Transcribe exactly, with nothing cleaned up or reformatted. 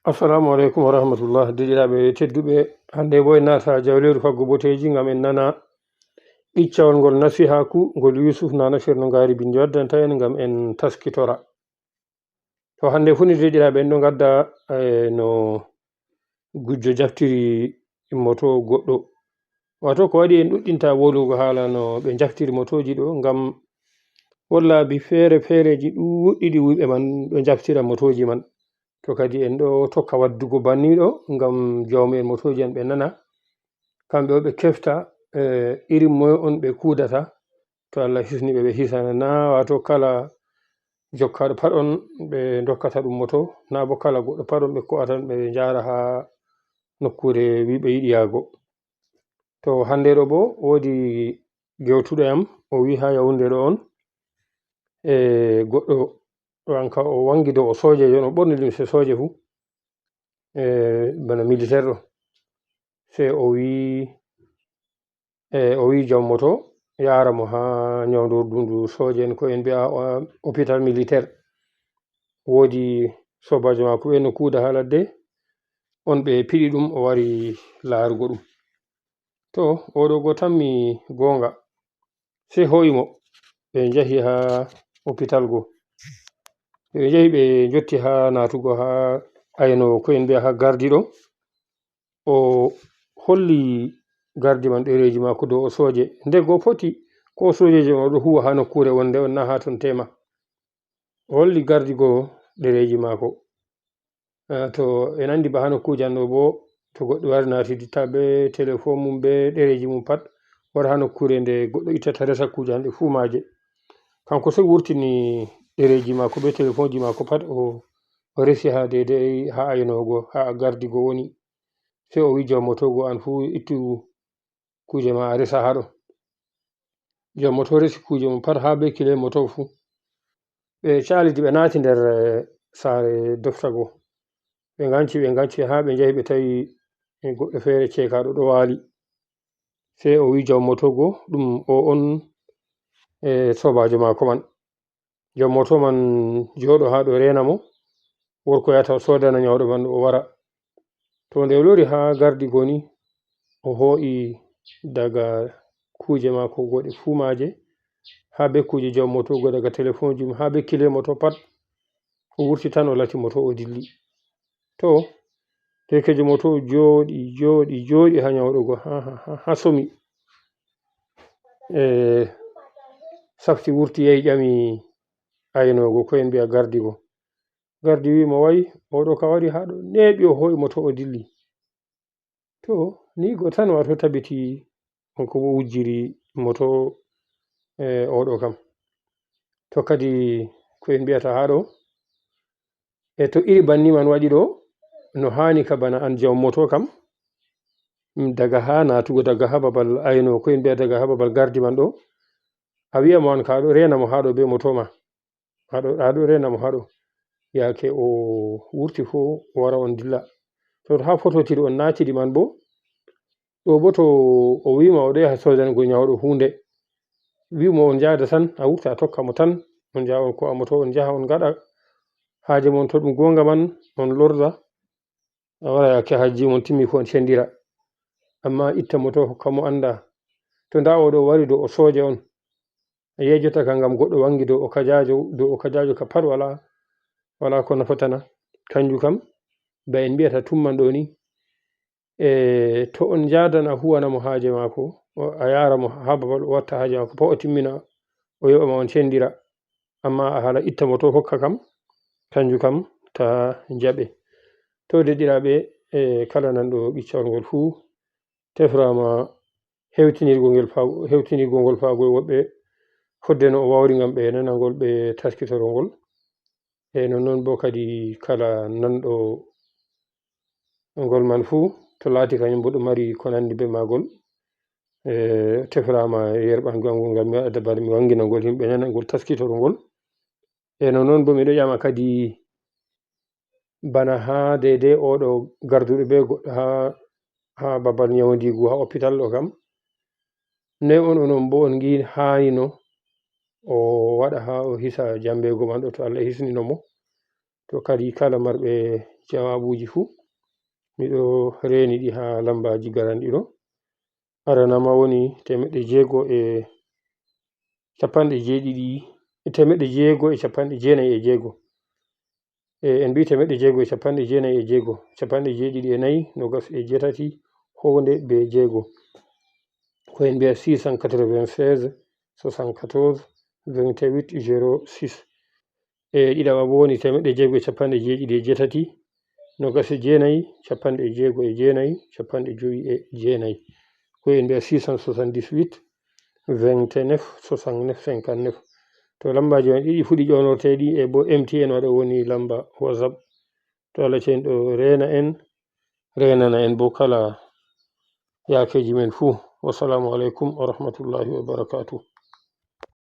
Assalamu aleykum wa rahmatullah. Deɗiraɓe tedduɓe, hannde bo en naata jawleeru faggo boteeji ngam en nana ɓiccawol ngol nasihaaku ngol Yusuf Nana Cerno Ngaari Bindi waddanta en ngam en taskitora. To hannde fu ni, deɗiraɓe, en ɗo ngadda, eh, no gujjo jaftiri moto goɗɗo. Wato ko waɗi en ɗuɗɗinta wolugo haala no ɓe jaftiri motooji ɗo, ngam won laabi feere feereji ɗuɗɗi ɗi wuyɓe man ɗo jaftira motooji man. To kadi en ɗo tokka waddugo banni ɗo ngam jawmi'en motooji en ɓe nana. Kamɓe o ɓe kefta, eh, irin moye on ɓe kuudata. To Allah hisni ɓe, ɓe hisana. Na wato kala jokkaaɗo pat on ɓe dokkata ɗum moto, na bo kala goɗɗo pat on ɓe ko'ata ɓe njaara haa nokkuure wi ɓe yiɗi yaago. To hannde ɗo bo woodi gewtuɗo yam, o wi haa Yawunde ɗo on, e goɗɗo ɗo an ka o wangi dow o soojeejo, no ɓorni limse sooje fu, e bana militaire ɗo. Sey o wi, e o wi jom moto yaara mo haa nyawndordu ndu sooje en, ko en mbi'a, o, hôpital militaire. Woodi soobaajo maako ɓe no kuuda haa ladde, on ɓe piɗi ɗum, o wari laarugo ɗum. To, o ɗo go tammi goonga. Sey hoo'i mo, ɓe njahi haa hôpital go. Ɓe njahi, ɓe njotti haa naatugo haa ayno ko en mbi'a haa gardi ɗo. O holli gardi man ɗereeji maako dow o sooje. Nde go foti, ko soojeejo on o ɗo huwa haa nokkuure wonde on na haa ton tema. O holli gardi go ɗereeji maako. Eh, to en anndi ba haa nokkuuji an ɗo bo, to goɗɗo wari naati ditta be telefon mum, be ɗereeji mum pat, wara haa nokkuure nde goɗɗo ittata resa kuuje an ɗe fuu maaje. Kanko sey wurtini ɗereeji maako be telefonji maako pat, o, o resi haa deydey haa aynoogo, haa gardi go woni. Sey o wi jom moto go, an fuu ittu kuuje ma a resa haa ɗo. Jom moto resi kuuje mum pat haa be kile moto fuu. Ɓe caalidi, ɓe naati nder, eh, saare dofta go. Ɓe nganci, ɓe nganci haa ɓe njahi, ɓe tawi, eh, goɗɗo feere ceekaaɗo ɗo waali. Sey o wi jom moto go, ɗum o on, eh, soobaajo maako man. Jom moto man jooɗo haa ɗo reena mo. Worko yahata o soodana nyawɗo man o wara. To nde o lori haa gardi go ni, o hoo'i daga kuuje maako go ɗe fuu maaje, haa be kuuje jom moto go, daga telefonji mum haa be kile moto pat. O wurti tan, o lati moto, o dilli. To, derkeejo moto o jooɗi, jooɗi, jooɗi haa nyawɗo go, haa, haa, haa, haa somi. E, safti wurti, yahi ƴami aynoogo, ko en mbi'a gardi go. Gardi wi mo, "Way, oɗo ka wari haa ɗo, neeɓi, o hoo'i moto, o dilli." To, ni go tan wato tabiti on ko wujjiri moto, e, oɗo kam. To kadi ko en mbi'ata haa ɗo, e to iri banni man waɗi ɗo, no haani ka bana an jawm moto kam, mm, daga haa naatugo, daga haa babal ayno, ko en mbi'a daga haa babal gardi man ɗo, a wi'a mo an ka ɗo, reena mo haa ɗo be moto ma. Haa ɗo, haa ɗo reena mo haa ɗo. Yaake o wurti fuu, o wara on dilla. To, to haa fototiri on naatidi man bo, ɗo bo to o wi'ma o ɗo yaha soodango nyawɗo huunde, wi'mo on njaada tan, a wurta a tokka mo tan, on njaha on ko'a moto, on njaha on ngaɗa haaje mon, to ɗum goonga man, on lorda. A wara yaake hajji mon timmi fu on cendira. Amma itta moto hokka mo annda. To ndaa o ɗo wari dow o sooje on. A yeejoto ka ngam goɗɗo wangi dow o kajaajo, dow o kajaajo ka pat wala, wala ko nafatana. Kanjum kam, ba en mbi'ata tumman ɗo ni. E to on njaadan a huwana mo haaje maako, o, a yaara mo haa babal o watta haaje maako, pat o timmina, o yoɓa ma on cendira. Amma a haala itta moto hokka kam, kanjum kam ta jaɓe. To deɗɗiraaɓe, e kala nanɗo ɓiccawol ngol fuu, tefraama hewtinirgol ngel faa-, hewtinirgol ngol faago e woɓɓe fodde no o waawri ngam ɓe nanangol, ɓe taskitorol ngol. E non non bo kadi kala nanɗo ngol man fuu, to laati kañum bo ɗum mari ko nandi be maagol, e tefraama yerɓangol ngol, ngam mi waɗa dabare mi wanginangol yimɓe nanangol taskitorol ngol. E non non bo miɗo ƴama kadi bana haa deydey oɗo garduɗo be goɗɗo haa, haa babal nyawndiigu, haa hôpital ɗo kam, noy on, onon bo on ngi haanino o waɗa haa o hisa jambeego man ɗo, to Allah hisnino mo? To kadi kala marɓe jawaabuuji fuu. Miɗo reeni ɗi haa lammbaaji garanɗi ɗo. Aranama woni teemeɗɗe jeego e capanɗe jeeɗiɗi, teemeɗɗe jeego e capanɗe jeenayi e jeego. E, en mbii teemeɗɗe jeego e capanɗe jeenayi e jeego, capanɗe jeeɗiɗi e nayi, noogas e jeetati, hownde bee jeego. Ko en mbiya six cent quatre-vingt-seize soixante-quatorze vingt-huit zéro six. E ɗiɗaɓa bo woni teemeɗɗe jeego e capanɗe jeeɗiɗi e jeetati, noogas e jeenayi, capanɗe jeego e jeenayi, capanɗe jowi e jeenayi. Ko en mbiya six cent soixante-dix-huit vingt-neuf soixante-neuf cinquante-neuf. To lammbaaji men ɗiɗi fuu ɗi ƴoonorteeɗi e bo M T N waɗa woni lammba WhatsApp. To Allah ceniɗo reena en, reenana en bo kala yaakeeji men fuu. Wassalaamu aleykum wa rahmatullahi wa barakaatuh.